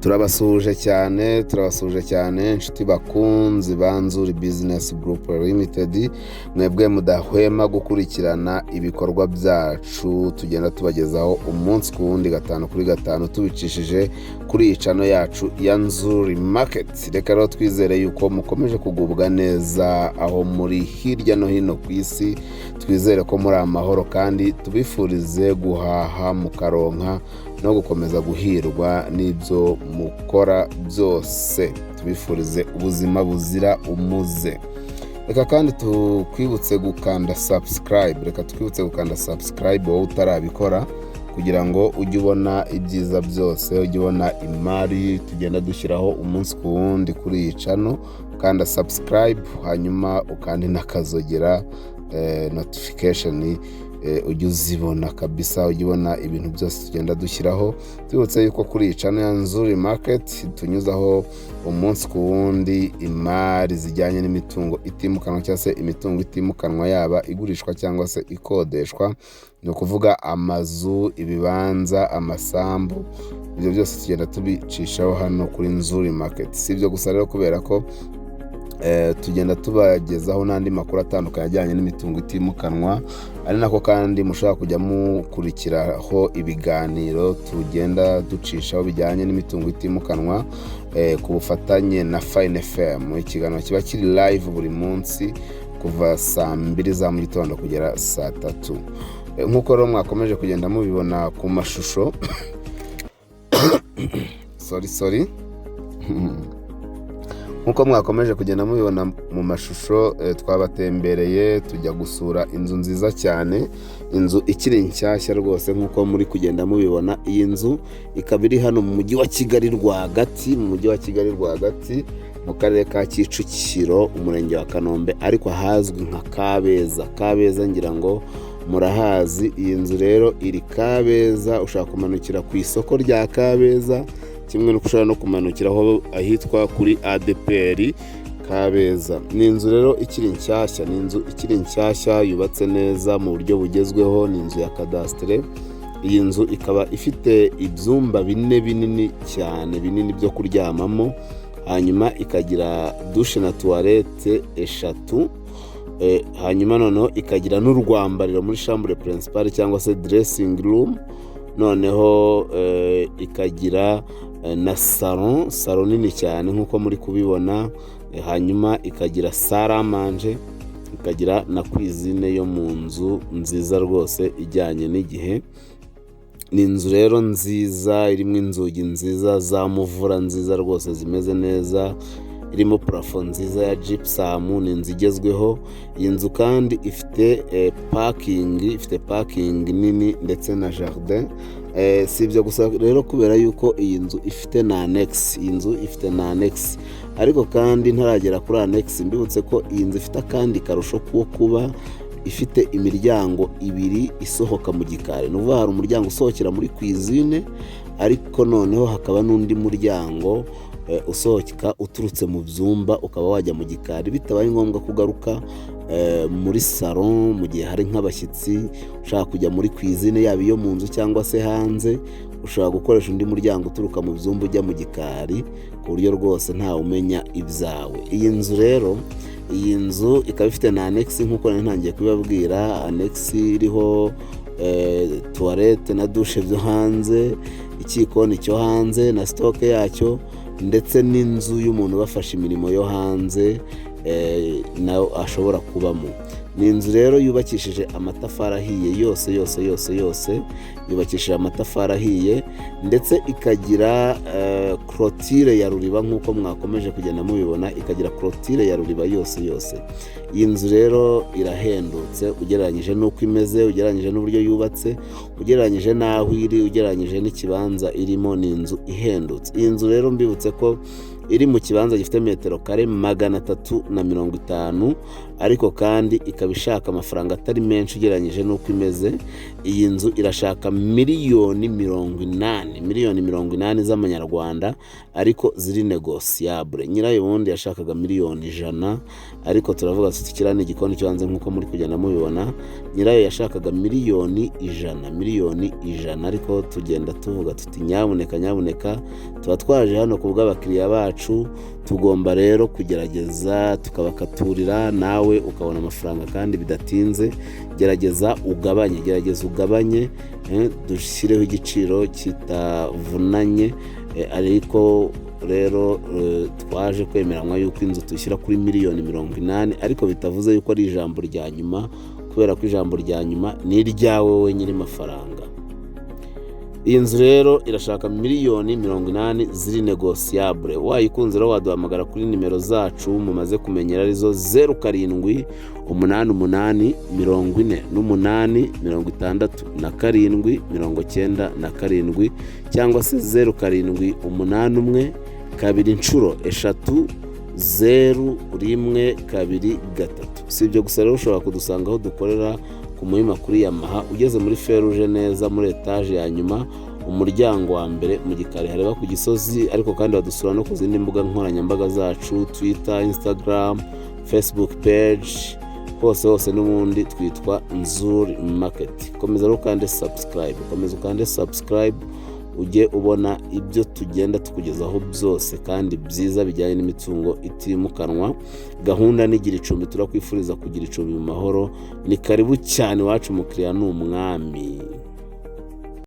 Turabasuhuje cyane, turabasuhuje cyane, inshuti bakunzi ba Nzuri Business Group Limited, mwebwe mudahwema gukurikirana ibikorwa byacu tugenda tubagezaho umunsi ku wundi, gatanu kuri gatanu, tubicishije kuri iyi channel yacu ya Nzuri Market. Reka rero twizere yuko mukomeje kugubwa neza aho muri hirya no hino ku isi. Twizere ko muri amahoro kandi tubifurize guhaha mukaronka no gukomeza guhirwa n'ibyo mukora byose. Tubifurize ubuzima buzira umuze. Reka kandi tukwibutse gukanda subscribe, reka twibutse gukanda subscribe wowe utarabikora, kugira ngo ujye ubona ibyiza byose, ujye ubona imari tugenda dushyiraho umunsi ku wundi kuri iyi channel. Kanda subscribe, hanyuma ukande n'akazogera, notification ujye uzibona kabisa, ujye ubona ibintu byose tugenda dushyiraho. Tubibutse yuko kuri iyi channel ya Nzuri Market tunyuzaho umunsi ku wundi imari zijyanye n'imitungo itimukanwa cyangwa se imitungo itimukanwa, yaba igurishwa cyangwa se ikodeshwa, ni ukuvuga amazu, ibibanza, amasambu. Ibyo byose tugenda tubicishaho hano kuri Nzuri Market. Si ibyo gusa rero, kubera ko tugenda tubagezaho n'andi makuru atandukanye ajyanye n'imitungo itimukanwa, ari nako kandi mushobora kujya mukurikiraho ibiganiro tugenda ducishaho bijyanye n'imitungo itimukanwa ku bufatanye na Fine FM, ikiganiro kiba kiri live buri munsi kuva saa 2 za mu gitondo kugera saa 3. Nk'uko rero mwakomeje kugenda mubibona ku mashusho, sorry, sorry, nk'uko mwakomeje kugenda mubibona mu mashusho, twabatembereye tujya gusura inzu nziza cyane, inzu ikiri nshyashya rwose nk'uko muri kugenda mubibona. Iyi nzu ikaba iri hano mu Mujyi wa Kigali rwagati, mu Mujyi wa Kigali rwagati, mu Karere ka Kicukiro, Umurenge wa Kanombe, ariko ahazwi nka Kabeza. Kabeza ngira ngo murahazi. Iyi nzu rero iri Kabeza, ushobora kumanukira ku isoko rya Kabeza, kimwe n'uko ushobora no kumanukiraho ahitwa kuri ADEPR Kabeza. Ni inzu rero ikiri nshyashya, ni inzu ikiri nshyashya yubatse neza mu buryo bugezweho, ni inzu ya kadasitere. Iyi nzu ikaba ifite ibyumba bine binini cyane, binini byo kuryamamo, hanyuma ikagira douche na toilette eshatu, hanyuma noneho ikagira n'urwambariro muri chambre principale cyangwa se dressing room, noneho ikagira na salon, salon nini cyane nk'uko muri kubibona, hanyuma ikagira salle à manger, ikagira na cuisine yo mu nzu nziza rwose ijyanye n'igihe. Ni inzu rero nziza irimo inzugi nziza za muvura, nziza rwose zimeze neza, irimo plafond nziza ya gypsum. Ni inzu igezweho. Iyi nzu kandi ifite parking, ifite parking nini ndetse na jardin. Si ibyo gusa rero, kubera yuko iyi nzu ifite na annexe, iyi nzu ifite na annexe. Ariko kandi ntaragera kuri annexe, mbibutse ko iyi nzu ifite akandi karusho ko kuba ifite imiryango ibiri isohoka mu gikari. Ni ukuvuga hari umuryango usohokera muri cuisine, ariko noneho hakaba n'undi muryango usohoka uturutse mu byumba, ukaba wajya mu gikari bitabaye ngombwa kugaruka muri salon mu gihe hari nk'abashyitsi. Ushaka kujya muri cuisine, yaba iyo mu nzu cyangwa se hanze, ushobora gukoresha undi muryango uturuka mu byumba ujya mu gikari, ku buryo rwose ntawe umenya ibyawe. Iyi nzu rero, iyi nzu ikaba ifite na annexe nk'uko nari ntangiye kubibabwira, annexe iriho toilette na douche byo hanze, ikikoni cyo hanze na stock yacyo, ndetse n'inzu y'umuntu ubafasha imirimo yo hanze nawe ashobora kubamo. Ni inzu rero yubakishije amatafari ahiye yose yose yose yose, yubakishije amatafari ahiye, ndetse ikagira clôture ya ruriba nk'uko mwakomeje kugenda mubibona, ikagira clôture ya ruriba yose yose. Iyi nzu rero irahendutse ugereranyije n'uko imeze, ugereranyije n'uburyo yubatse, ugereranyije n'aho iri, ugereranyije n'ikibanza irimo, ni inzu ihendutse. Iyi nzu rero mbibutse ko iri mu kibanza gifite metero kare 350. Ariko kandi ikaba ishaka amafaranga atari menshi ugereranyije n'uko imeze. Iyi nzu irashaka miliyoni 80, miliyoni 80 z'amanyarwanda, ariko ziri négociable. Nyirayo ubundi yashakaga miliyoni 100, ariko turavuga tuti kiriya ni igikoni cyo hanze nk'uko muri kugenda mubibona. Nyirayo yashakaga miliyoni 100, miliyoni 100, ariko tugenda tuvuga tuti nyabuneka, nyabuneka, tuba twaje hano ku bw'abakiriya bacu, tugomba rero kugerageza tukabakaturira, nawe ukabona amafaranga kandi bidatinze. Gerageza ugabanye, gerageza ugabanye, dushyireho igiciro kitavunanye. Ariko rero twaje kwemeranywa yuko inzu tuyishyira kuri miliyoni 80, ariko bitavuze yuko ari ijambo rya nyuma, kubera ko ijambo rya nyuma ni iryawe wowe nyiri mafaranga. Iyi nzu rero irashaka miliyoni 80 ziri négociable. Wayikunze rero waduhamagara kuri nimero zacu mumaze kumenyera, arizo 0788 48 67 97, cyangwa se 0781 00 01 23. Si ibyo gusa rero, ushobora kudusanga aho dukorera ku Muhima kuri Yamaha, ugeze muri feruje neza, muri etaje ya nyuma, umuryango wa mbere mu gikari hareba ku Gisozi. Ariko kandi badusura no ku zindi mbuga nkoranyambaga zacu: Twitter, Instagram, Facebook page, hose hose n'ubundi twitwa Nzuri Market. Komeza rero ukande subscribe, komeza ukande subscribe, ujye ubona ibyo tugenda tukugezaho byose kandi byiza bijyanye n'imitungo itimukanwa. Gahunda nigira icumbi, turakwifuriza kugira icumbi mu mahoro. Ni karibu cyane iwacu, umukiriya ni umwami.